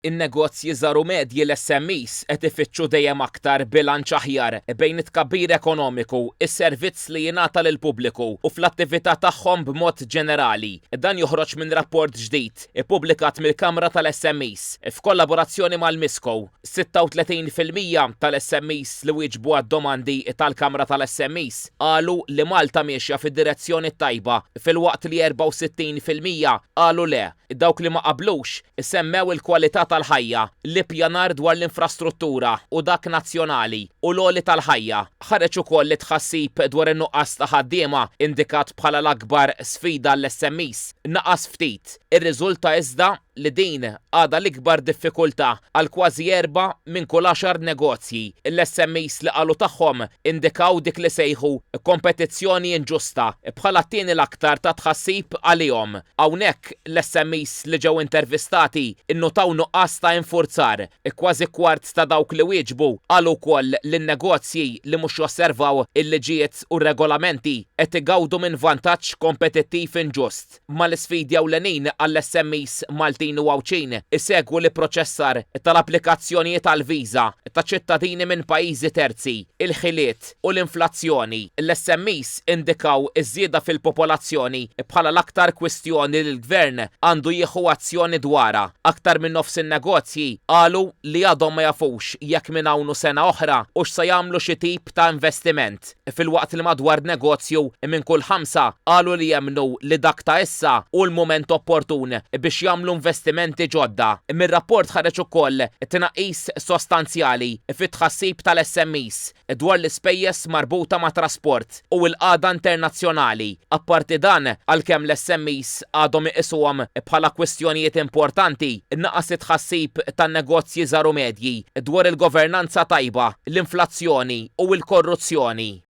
In-negozji żgħar u medji l-SMEs qed ifittxu dejjem aktar bilanċ aħjar bejn it-tkabbir ekonomiku, is-servizz li jingħata lill-pubbliku u fl-attività tagħhom b'mod ġenerali. Dan joħroġ minn rapport ġdid ippubblikat mill-Kamra tal-SMEs f'kollaborazzjoni mal-MISCO. 36% tal-SMEs li wieġbu għad-domandi tal-Kamra tal-SMEs qalu li Malta miexja fid-direzzjoni t-tajba filwaqt li 64% qalu le. Dawk li ma qablux semmew il-kwalità tal-ħajja, l-ippjanar dwar l-infrastruttura u dak nazzjonali, u l-għoli tal-ħajja. Ħareġ ukoll li t-tħassib dwar in-nuqqas ta' ħaddiema, indikat bħala l-akbar sfida għall-SMEs, naqas ftit. Irriżulta iżda li din għadha l-ikbar diffikultà għal kważi erbgħa minn kull għaxar negozji. L-SMEs li qalu tagħhom indikaw dik li sejħu kompetizzjoni inġusta bħala t-tieni l-aktar ta' tħassib għalihom. Hawnhekk, l-SMEs li ġew intervistati nnutaw nuqqas ta' infurzar. Kważi kwart ta' dawk li wieġbu qalu wkoll li n-negozji li mhux josservaw il-liġijiet u r-regolamenti qed igawdu minn vantaġġ kompetittiv inġust. Mal-isfidi ewlenin għall-SMEs Maltin u Għawdxin isegwu l-ipproċessar tal-applikazzjonijiet għall-viża ta' ċittadini minn pajjiżi terzi, il-ħiliet u l-inflazzjoni. L-SMEs indikaw iż-żieda fil-popolazzjoni bħala l-aktar kwistjoni li l-Gvern għandu jieħu azzjoni dwarha. Aktar minn nofs in-negozji qalu li għadhom ma jafux jekk minn hawn u sena oħra hux se jagħmlu xi tip ta' investiment. filwaqt li madwar negozju minn kull ħamsa qalu li jemmnu li dak ta' issa hu l-mument opportun biex jagħmlu investimenti ġodda. Mir-rapport ħareġ ukoll tnaqqis sostanzjali fit-tħassib tal-SMEs dwar l-ispejjeż marbuta mat-trasport u l-qagħda internazzjonali. Apparti dan, għalkemm l-SMEs għadhom iqisuhom bħala kwistjonijiet importanti, naqas it-tħassib tan-negozji żgħar u medji dwar il-governanza tajba, l-inflazzjoni u l-korruzzjoni.